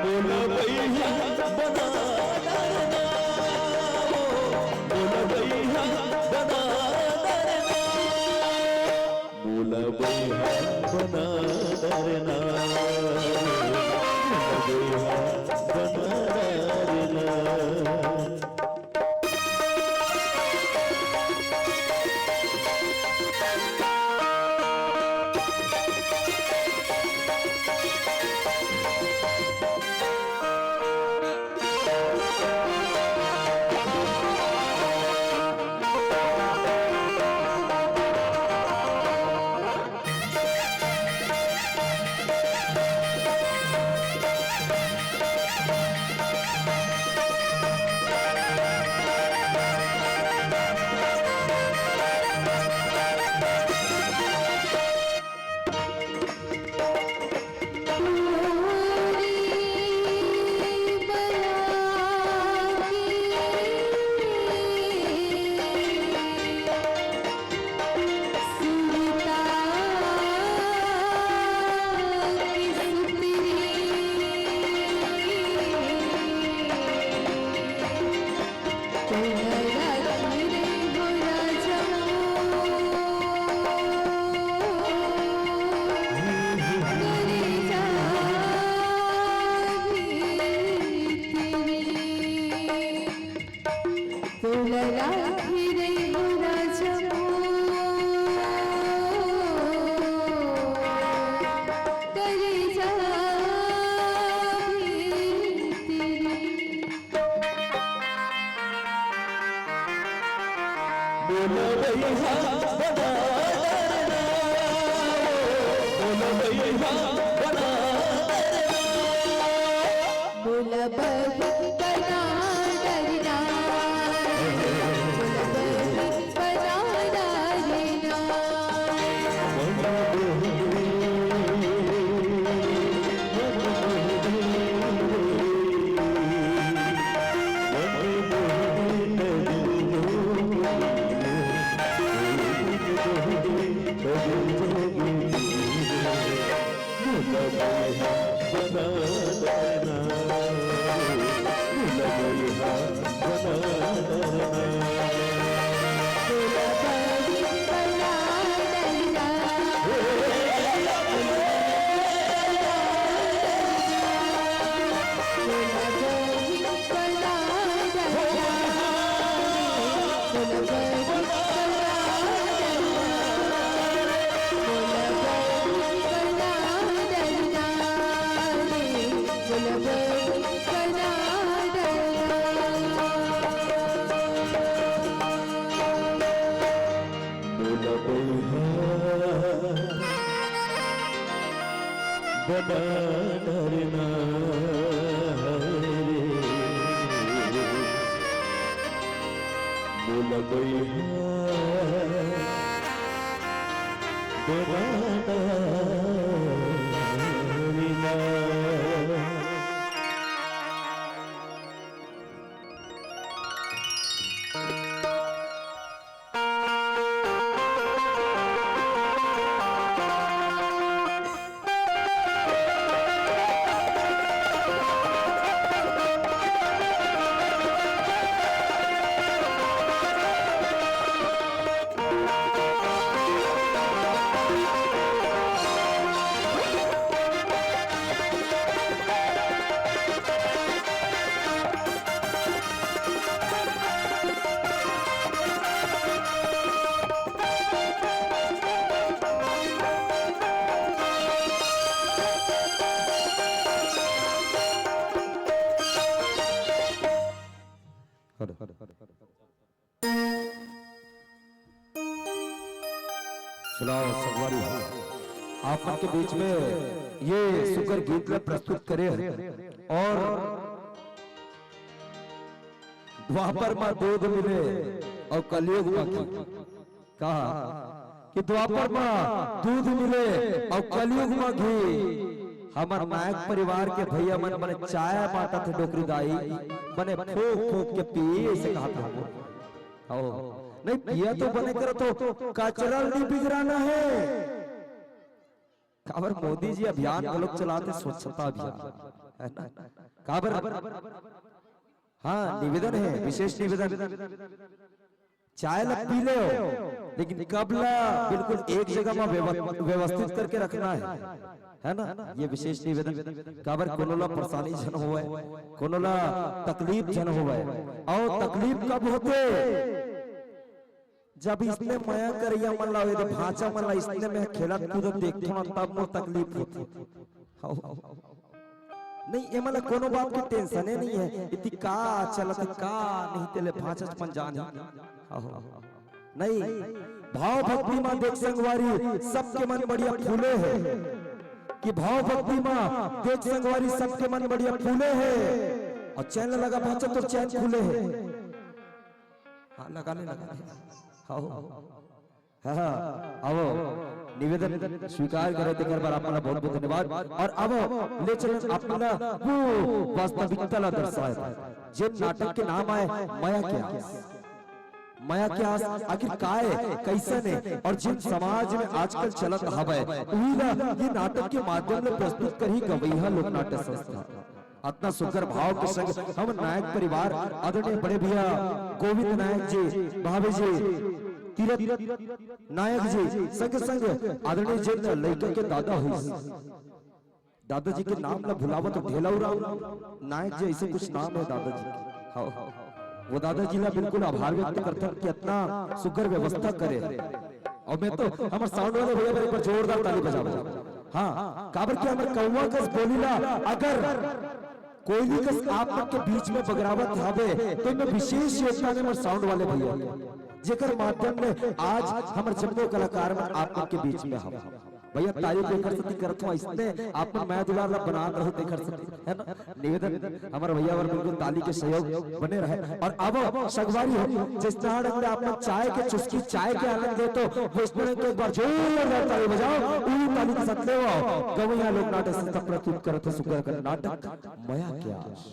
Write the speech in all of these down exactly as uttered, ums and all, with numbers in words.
मोला बइहा बना डरना, ओ, मोला बइहा बना डरना, मोला बइहा बना डरना, मोला बइहा बना डरना। तोला राखे रहिबो राजा मोर, करेजा भीतरी। मोला बइहा बना डरना, मोला बइहा बना डरना। मोला बइहा बना डरना, मोला बइहा बना डरना। बना डरना रे, मोला बइहा बना डरना। सुनाओ संगवारी हो, आप मन के बीच में ये सुघर गीत ला प्रस्तुत करे हे और द्वापर मा दूध मिले और कलयुग मा घी। कहा कि द्वापर मा दूध मिले और कलयुग मा घी। हमर नायक परिवार के भैया मन बने चाय बांटत हे डोकरी दाई, बने फूंक फूंक के पी, ऐसे कहा था। हो। नहीं पिया तो बने करत हो, कचरा नहीं बिगड़ाना है। काबर मोदी जी अभियान घलोक चलात हे, स्वच्छता अभियान। है ना? काबर? हाँ, निवेदन है, विशेष निवेदन। चाय ला पी ले हो, लेकिन कप ला बिल्कुल एक जगह में व्यव-, व्यवस्थित करके रखना है, है ना? ये विशेष निवेदन। काबर कोनो ला परेशानी झन होवय, कोनो ला तकलीफ झन होवय। और तकलीफ कब होथे? जब इसने मया करइया मन ला, ये भांचा मन ला इसने में खेलत कूदत देखथों ना, तब मोर तकलीफ होथे। हव। नहीं, एमन ला कोनो बात के tension ए नहीं है। इति का चलत हे, का नहीं, तेले भांचच मन जान हे। हव। नहीं, भाव भक्ति मा देख संगवारी, सबके मन बढ़िया फूले हे। कि भाव भक्ति मा देख संगवारी, सबके मन बढ़िया फूले हे। और चैन लगा भांचा तो चैन खुले हे। हाँ, लगा ले, लगा ले। हव। हाँ, हाँ, आवो, निवेदन स्वीकार करे, तेकर बर आप मन ला बहुत बहुत धन्यवाद। और आवो, ले चलन आप मन ला वो वास्तविकता ला दर्शाए, जेन नाटक के नाम आय मया के आस। मया के आस आखिर का ए, कइसन ए, और जेन समाज में आजकल चलत हवय, उही ला ये नाटक के माध्यम ले प्रस्तुत करही गवैया लोक नाट्य संस्था। अतना सुघर भाव के संग हमर नायक परिवार आदरणीय बड़े भैया गोविंद नायक जी, भाभी जी, तीरथ नायक जी, संग संग आदरणीय जेन लइका के दादा होइस, दादाजी के नाम ला भुलावत हो, ढेलाऊ राम नायक जी, ऐसे कुछ नाम है दादाजी के। हाँ, वो दादाजी ला बिल्कुल आभार व्यक्त करथन कि अतना सुघर व्यवस्था करे। और मैं तो हमर sound वाले भैया बर एक बार जोरदार ताली बजावव। हाँ, काबर कि हमर कौवा कस बोली ला अगर कोयली कस आप मन के बीच में बगरावत हवे, तो एमे विशेष योगदान हमर sound वाले भैया के, जेकर माध्यम ले आज हमर जम्मो कलाकार मन आप मन के बीच में हवे। भैया, ताली तेकर सेती करत हूँ, इसने आप मन मया दुलार ला बनात रहू तेकर सेती, है ना? निवेदन, हमर भैया बर बिल्कुल ताली के सहयोग बने रहे। और अब संगवारी हो, जिस तरह से आप मन चाय के चुस्की, चाय के आनंद लेत हो, वइसने के एक बार जोरदार ताली बजाओ, उही ताली के साथ लेवव। गवैया लोक नाटक संस्था प्रस्तुत करत हे सुघर कर नाटक मया के आस।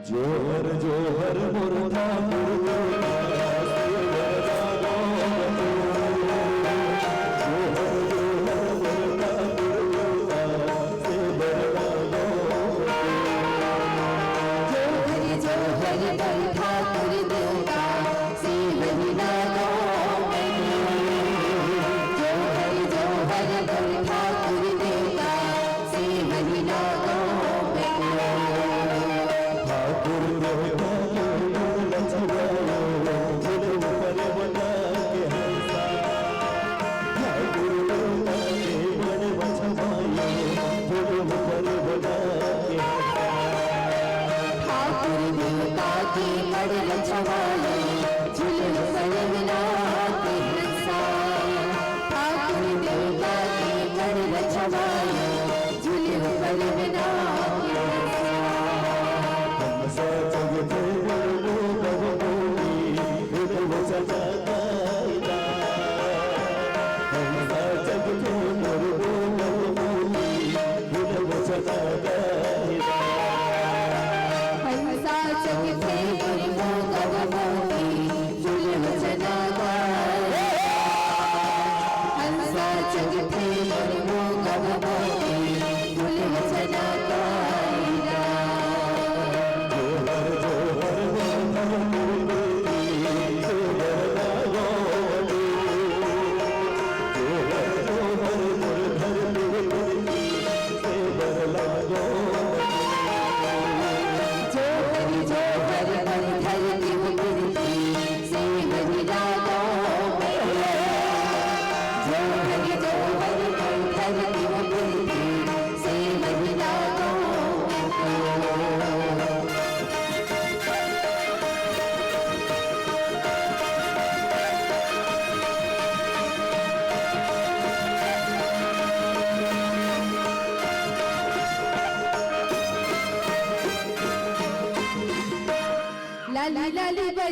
जोहर जोहर मोर ठाकुर।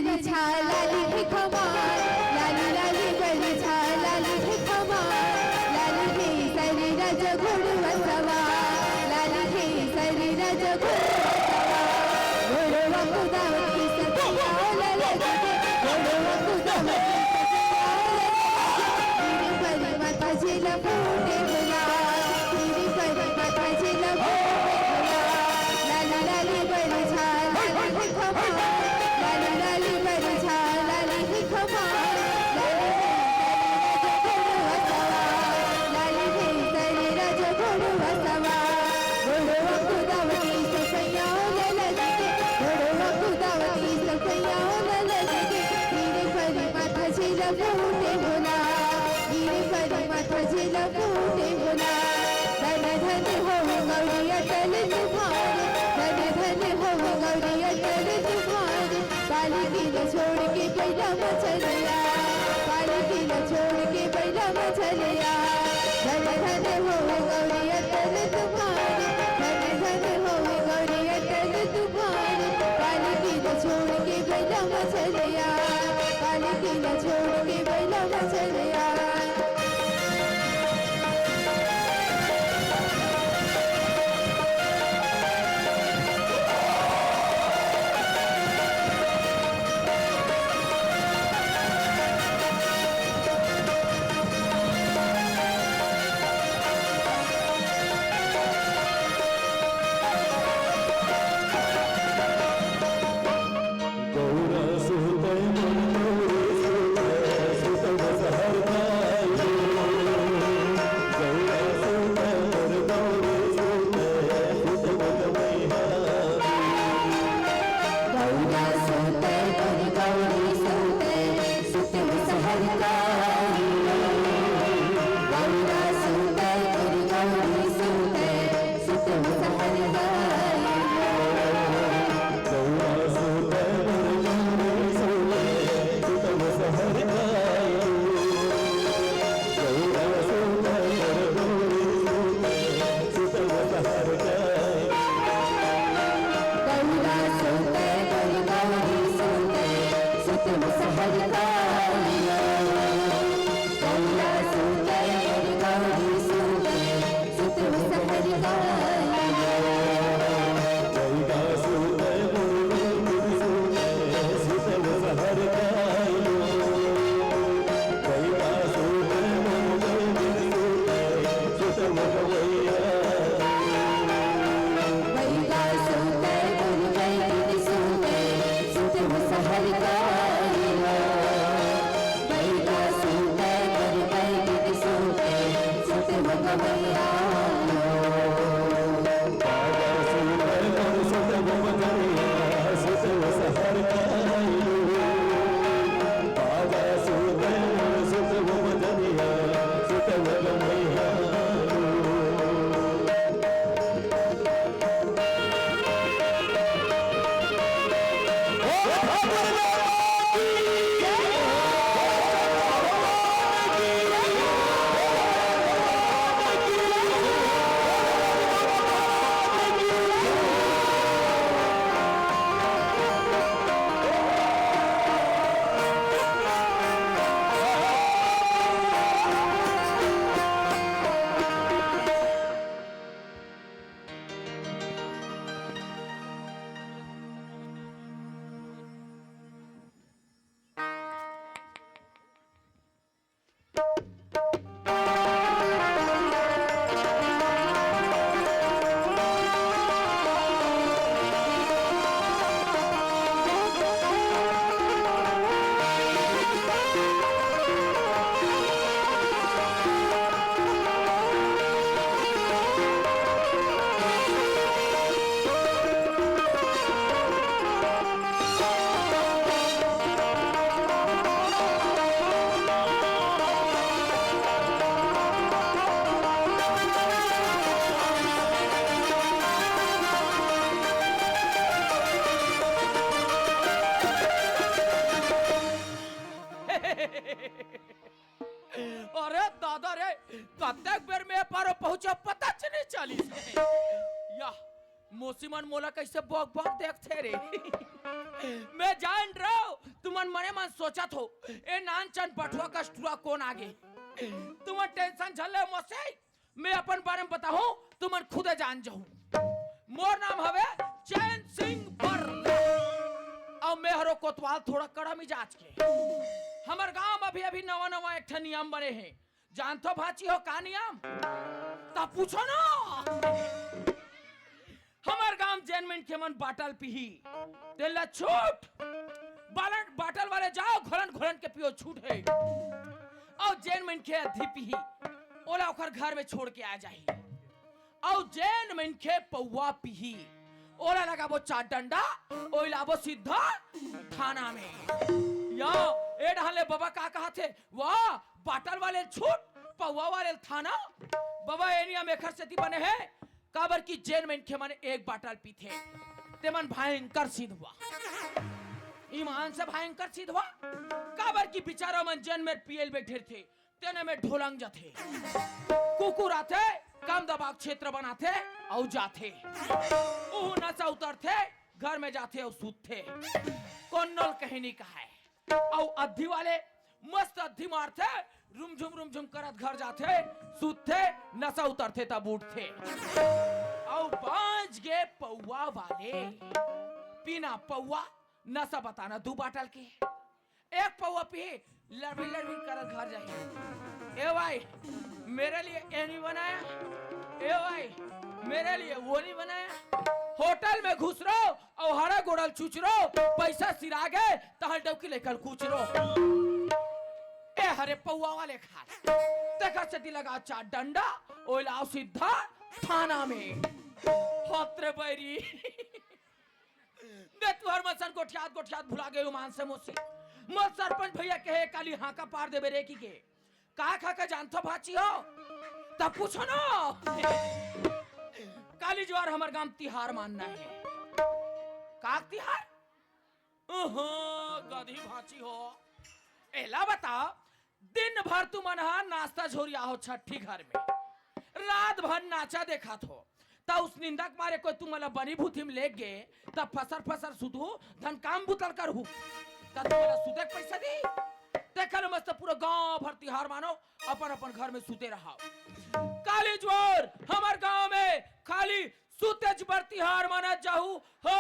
बरछा लाली हे कमाल, लाली लाली बरछा लाली हे कमाल, लाली हे सरीरा जो घोड़वा सवार, लाली हे सरीरा जो घोड़वा सवार। घोड़वा कुदावत के सखिया ओला लगे, घोड़वा कुदावत के सखिया ओला लगे। गिरे परी माथा झेला फूटे गुलाल, गिरे परी माथा झेला फूटे गुलाल। लाली लाली बरछा लाली हे कमाल, लाली लाली बरछा लाली हे कमाल, लाली हे सरीरा जो घोड़वा सवार, लाली हे सरीरा जो घोड़वा सवार। घोड़वा कुदावत के सखिया ओला लगे, घोड़वा कुदावत के सखिया ओला लगे। गिरे परी माथा झेला फूटे गुलाल, गिरे परी माथा झेला फूटे गुलाल। धन धन होवे गौरी अटल तुम्हारे, धन धन होवे गौरी अटल तुम्हारे। पालकी ला छोड़ के बैला मछलिया, पालकी ला छोड़ के बैला मछलिया। धन धन होवे गौरी अटल तुम्हारे, धन धन होवे गौरी अटल तुम्हारे। पालकी ला छोड़ के बैला मछलिया, पालकी ला छोड़ के बैला मछलिया। गौरा सुतै मोर गौरी सुतै, सुतै बस हर गायो। गौरा सुतै मोर गौरी सुतै, सुतै बस मैया। गौरा सुतै मोर गौरी सुतै, सुतै बस हर गायो। गौरा सुतै मोर गौरी सुतै, सुतै बस हर गायो। गौरा सुतै मोर गौरी सुतै, सुतै बस हर गायो। गौरा सुतै मोर गौरी सुतै, सुतै बस हर गायो। गौरा सुतै मोर गौरी सुतै, सुतै बस हर गायो। गौरा सुतै मोर गौरी सुतै, सुतै बस हर गायो। गौरा सुतै मोर गौरी सुतै, सुतै बस हर गायो। गौरा सुतै मोर गौरी सुतै, सुतै बस मैया। बैगा सुतै मोर गौरी सुतै, सुतै बस हर गायो। बैगा सुतै मोर गौरी सुतै, सुतै बस मैया। बाबा सुतै मोर सुतै बस मैया, सुतै बस हर गायो। बाबा सुतै मोर सुतै बस मैया, सुतै बस मैया। अरे दादा रे, कतेक बेर में ए पारो पहुंचा, पता च नहीं चलिस हे। या, मोसी मन मोला कइसे बक बक देखथे रे। मैं जान रहो, तुमन मने मन सोचत हो, ए नानचन बटुआ कस टुरा कोन आगे। तुमन टेंशन झन ले मोसी, मैं अपन बारे में बताहूं, तुमन खुदे जान जाहू। मोर नाम हवे चैन सिंह बर, अउ मैं हरो कोतवाल थोड़ा कड़ा मिजाज के। हमर गांव में अभी अभी नवा नवा एक ठन नियम बने हे, जानथो भांची हो का नियम? त पूछो ना। हमर गांव जेन मनखे मन बाटल पीही, तेला छूट। बालन-, बाटल वाले जाओ, घोलन घोलन के पियो, छूट हे। अउ जेन मनखे अद्धी पीही, ओला ओकर घर में छोड़ के आ जाही। अउ जेन मनखे पौवा पीही, ओला लगाबो चार डंडा, ओई लाबो सीधा थाना में। या, ए डहर ले बबा का कहत हे? वाह, बाटल वाले छूट, पौवा वाले थाना। बबा, ए नियम एखर सेती बने हे, काबर कि जेन मनखे मन एक बाटल पीथे, तेमन भयंकर सिधवा, ईमान से भयंकर सिधवा। काबर कि बिचारा मन जेन मेर पियल बैठे रथे, तेने में ढोलंग जाथे। कुकुर आथे, कम दबाव क्षेत्र बनाथे अउ जाथे। उहू नशा उतरथे, घर में जाथे अउ सूतथे। कोन्नोल कहीं नहीं कहाय। अउ अद्धी वाले मस्त अद्धी मारथे, रुमझुम रुमझुम करत घर जाथे, सूतथे, नशा उतरथे तब उठथे। अउ बांच गे पौवा वाले, पीना पौवा, नशा बताना दू बाटल के। एक पौवा पी, लड़बिड़ लड़बिड़ करत घर जाही। ए भाई, मेरे लिए ये नहीं बनाया, ए भाई, मेरे लिए वो नहीं बनाया। होटल में घुस रहो अउ हरा गोड़ल चुच रहो, पैसा सिरा गे, तहल डौकी लेकर कूच रहो। ए हरे पौवा वाले खा, तेखर सेती लगा चार डंडा, ओला सीधा थाना में। हत रे बैरी। मैं तुहर मन सन गोठियात गोठियात भुला गेंव ईमान से मोसी। मोर सरपंच भैया कहे काली हांका पार देबे रे कहिके। का खा के जानथो भांची हो? त पूछो ना। काली जुवार हमर गांव तिहार मनाना हे। का तिहार? ओहो, गधी भांची हो। एला बता, दिन भर तुमन ह नाश्ता झोरिया हो छट्ठी घर में, रात भर नाचा देखत हो, त उस निंदा के मारे कोई तुमन ला बनी भूथी में लेग गे, त फसर फसर सुतहू, धन काम बुतल करहू, त तुमन ला सुते के पैसा दी? तेखर ले मस्त पूरा गांव भर तिहार मानो, अपन अपन घर में सुते रहो। काली जुवार हमर गांव में खाली सुतेच बर तिहार मनात जाहू हो।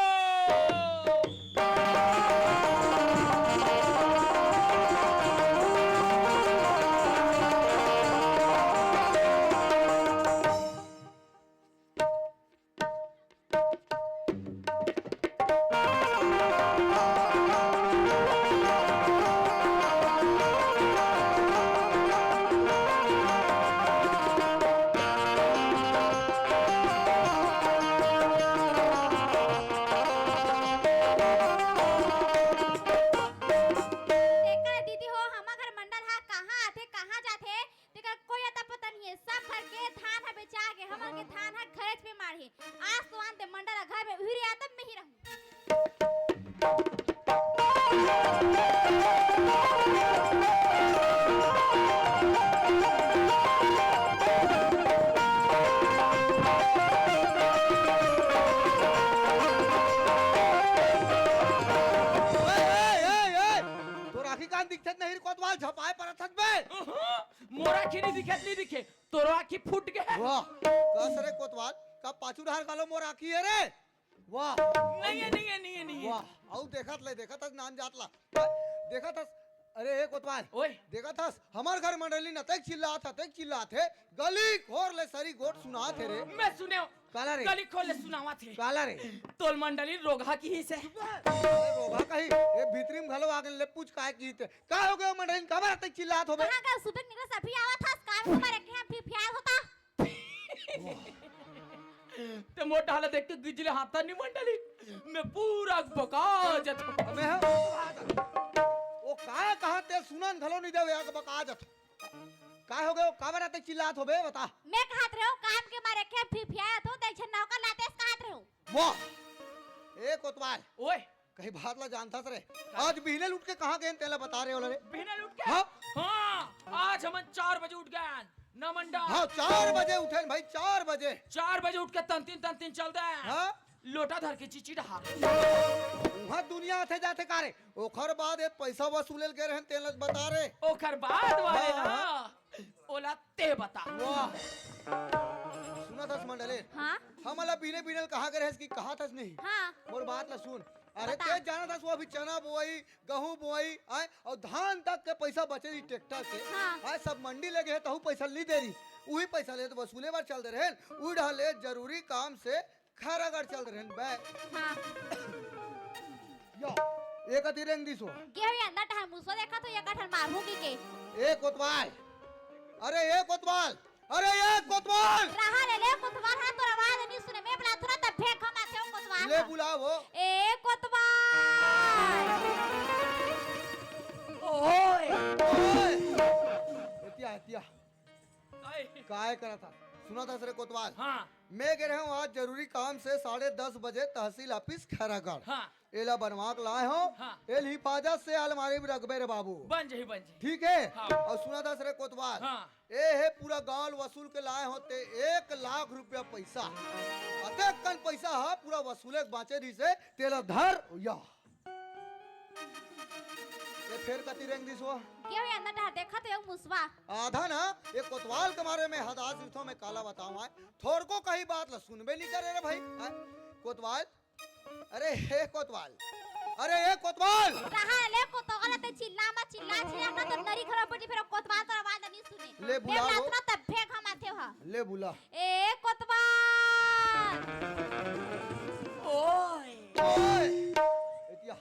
तेकर दीदी हो, हमर घर मंडल हा कहाँ आथे, कहाँ जाथे, तेकर कोई अता पता नहीं है। सब घर के धान हा बेचा गे, हमर के धान हा घरेच में मारही। आज तो आन दे मंडल हा घर में उही रहा, तब मैं ही रहूं। ए, ए, ए, ए, तोर आँखी कान दिखत नहीं रे कोतवाल, झपाए परत हस बे। उहुं, मोर आँखी नहीं दिखत, नहीं दिखे, तोर आँखी फूट गे। वाह, कस रे कोतवाल, का पाछू डहर घलो मोर आँखी हे रे? वाह। नहीं है, नहीं है, नहीं है, नहीं है। वाह, अउ देखत ले, देखत हस नान जात ला। देखत हस, अरे ए कोतवाल, ओए। देखत हस, हमर घर मंडली न तेक चिल्लात ह, तेक चिल्लात हे, गली खोर ले सरी गोठ सुनात हे रे। मैं सुनेंव। काला रे? गली खोर ले सुनावत हे। काला रे? तोर मंडली रोगहा किहिस हे। अरे रोगहा कही, ए भीतरी में घलो आगे ले पूछ काय किहिस ते। का हो गे मंडली, काबर अतेक चिल्लात होबे? कहाँ का सुबह निकले सभी आवत हस, काम के मारे के फिर प्यार होता। ते मोर डहर ला देख के गिजले हाथ नहीं मंडली, मैं पूरा बका जत। अबे हाँ। ओ काय कहा ते सुनन घलो नहीं देवे, अकबका जत। काय हो गे, काबर अतेक चिल्लात होबे, बता। मैं कहत रहेंव, काम के मारे के फिफियात हो, देख छन नौकर लातेस कहत रहेंव। वाह! ए कोतवाल। ओए। कहीं बात ला जानथस रे। आज बिहने ल उठ के कहाँ गेन, तेला बता रे ओला रे। बिहने ल उठ के? हाँ। हाँ, आज हमन चार बजे उठ गेन। ना मंडल। हाँ, चार बजे उठेन भाई, चार बजे। चार बजे उठ के तंतिन तंतिन चल दे। हाँ? लोटा धर के चिचिड़हा। उहाँ दुनिया आथे जाथे का रे? ओखर बाद ए पैसा वसूले ल गे रहेन, तेन ल बता रे। ओखर बाद वाले हाँ, ना, हाँ। ओला ते बता। वाह। सुनत हस मंडली? हाँ? हमन ला बीने बीने ल कहा गे रहेस कि कहात हस नहीं? हाँ। मोर बात ला सुन। अरे बता। ते जानत हस वो अभी चना बोवई, गहूं बोवई, आय, अउ धान तक के पैसा बचे रही ट्रैक्टर के। हाँ। आय, सब मंडी ले गे हे, तहू पैसा ल नी दे रही। उही पैसा ले तो वसूले बर चल दे रहेन। उही डहर ले जरूरी काम से खैरागढ़ चल दे रहेन बे। हाँ। यो, एक अति रेंग दिस वो। गे हो अंदर डहर मुसवा देखा तो एक ठन मारहूं की के। ए कोतवाल, अरे ए कोतवाल, अरे ए कोतवाल। रहा ले ले कोतवाल, हाँ, तोर आवाज नहीं सुने। मैं बुलाथों ना तब फेंक हम आथे हो कोतवाल ले ला। बुला वो। ए कोतवाल। ओए। ओए। एतिया, एतिया। ओए। काय करत हस? सुनत हस रे कोतवाल? हाँ। मैं गे रहेंव आज जरूरी काम से साढ़े दस बजे तहसील ऑफिस खैरागढ़। हाँ। एला बनवा के लाए हों। हाँ। एल हिफाजत से अलमारी में रखबे रे बाबू। बन जही, बन जही। ठीक है? हाँ। अउ सुनत हस रे कोतवाल? हाँ। ए हे पूरा गांव ल वसूल के लाए हों ते एक लाख रुपया पैसा। अतेक कन पैसा ह पूरा वसूले के बांचे रहिस हे, तेला धर या। ए फेर कति रेंग दिस वो? गे हो अंदर डहर देखा तो एक मुसवा। आधा ना, ए कोतवाल के मारे में हदास रिथों, मैं काला बतावं आय। थोरको कही बात ला सुनबे नी करे रे भाई। आय, कोतवाल, अरे हे कोतवाल, अरे हे कोतवाल। रहा ले कोतवाल, ते चिल्ला मत, चिल्ला, चिल्ला ना, तो नरी घर पटी फेर कोतवाल तोर आवाज नहीं सुने। ले मैं बुला वो। बुलाथों ना तब फेंक हम आथे हो। ले बुला। ए कोतवाल। ओए। ओए। एतिया।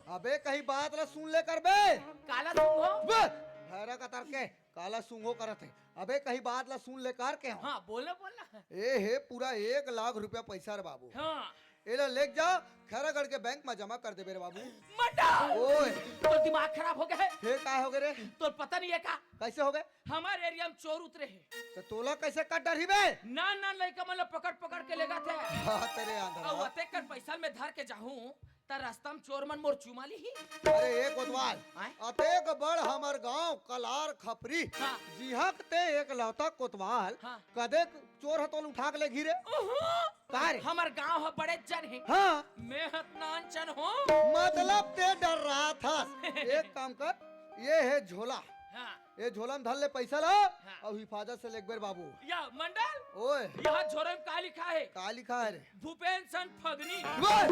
अबे कहीं बात ला सुन ले कर बे। काला सुन हो। बे, भैरा कतर के। काला सूंघो करत हे। अबे कहीं बात ला सुन ले कर के हो। हाँ, बोलना, बोलना। ए हे पूरा एक लाख रुपया पैसा रे बाबू। हाँ। एला लेके जा, खैरागढ़ के बैंक में जमा कर देबे रे बाबू। मटा। ओए। तोर दिमाग खराब हो गया है। फेर काय हो गे रे? तोर पता नहीं है का? कैसे हो गे? हमर एरिया में चोर उतरे हे। तो तोला कैसे कट डरही बे? नान नान लइका मन ला पकड़ पकड़ के लेगथे। हाँ, तेरे आंधरा। अउ अतेक कन पैसा में धर के जाहूं, त रस्ता म चोर मन मोर चुमा लिही। अरे ए कोतवाल, आय? अतेक बड़ हमर गांव कलार खपरी, हाँ। जिहां के ते एकलौता कोतवाल, हाँ। कतेक चोर ह तोल उठा के लेगही रे? उहुं। का रे? हमर गांव ह बड़े जन हे। हाँ। मैं हत नान चन हो। मतलब ते डर्राथस। एक काम कर, ये हे झोला। हाँ। ए झोला म धर ले पैसा ला, हाँ। अउ हिफाजत से लेगबे रे बाबू। या मंडल, ओए। यहाँ झोला म का लिखा हे? का लिखा हे रे? भूपेन संग फगनी। ओए!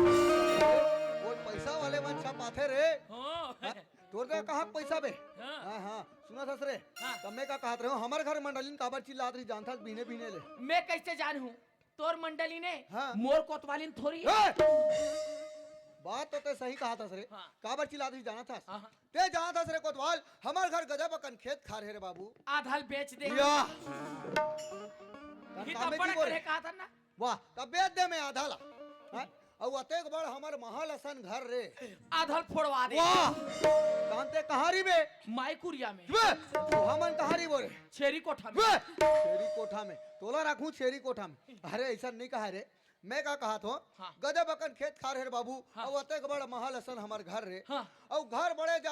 वो पैसा वाले मन छपाथे रे। हाँ। हाँ? तोर जगह कहाँ पैसा बे? हाँ। हाँ, हाँ। सुनत हस रे? हाँ। त मैं का कहत रहेंव, हमर घर मंडली म काबर चिल्लात रही जानथस बिहने बिहने ले? मैं कैसे जानहूँ? तोर मंडली ने हाँ। मोर कोतवालिन थोरी। ए! बात तो ते सही कहत हस रे। हाँ। काबर चिल्लात रही जानत हस? हाँ, हाँ। ते जानत हस रे कोतवाल, हमर घर गजब अकन खेत खार हे रे बाबू। आधा ल बेच दे। या। ही कामे तब बड़ा की बोले? करे कहत हन ना। वाह, तब बेच दे मैं आधा ला। हैं? अउ अतेक बड़ हमर महल असन घर रे। आधा ल फोड़वा दे। वाह। तहन ते कहाँ रहिबे? माई कुरिया में। बे, हमन कहाँ रहिबो रे? छेरी कोठा में। बे, छेरी कोठा में। तोला राखूं छेरी कोठा में। अरे, अइसन नहीं कहा रे। मैं का कहत हों, हाँ। गजब अकन खेत खार हे रे बाबू, हाँ। अउ अतेक बड़ महल असन हमर घर रे। हाँ। अउ घर बड़े जा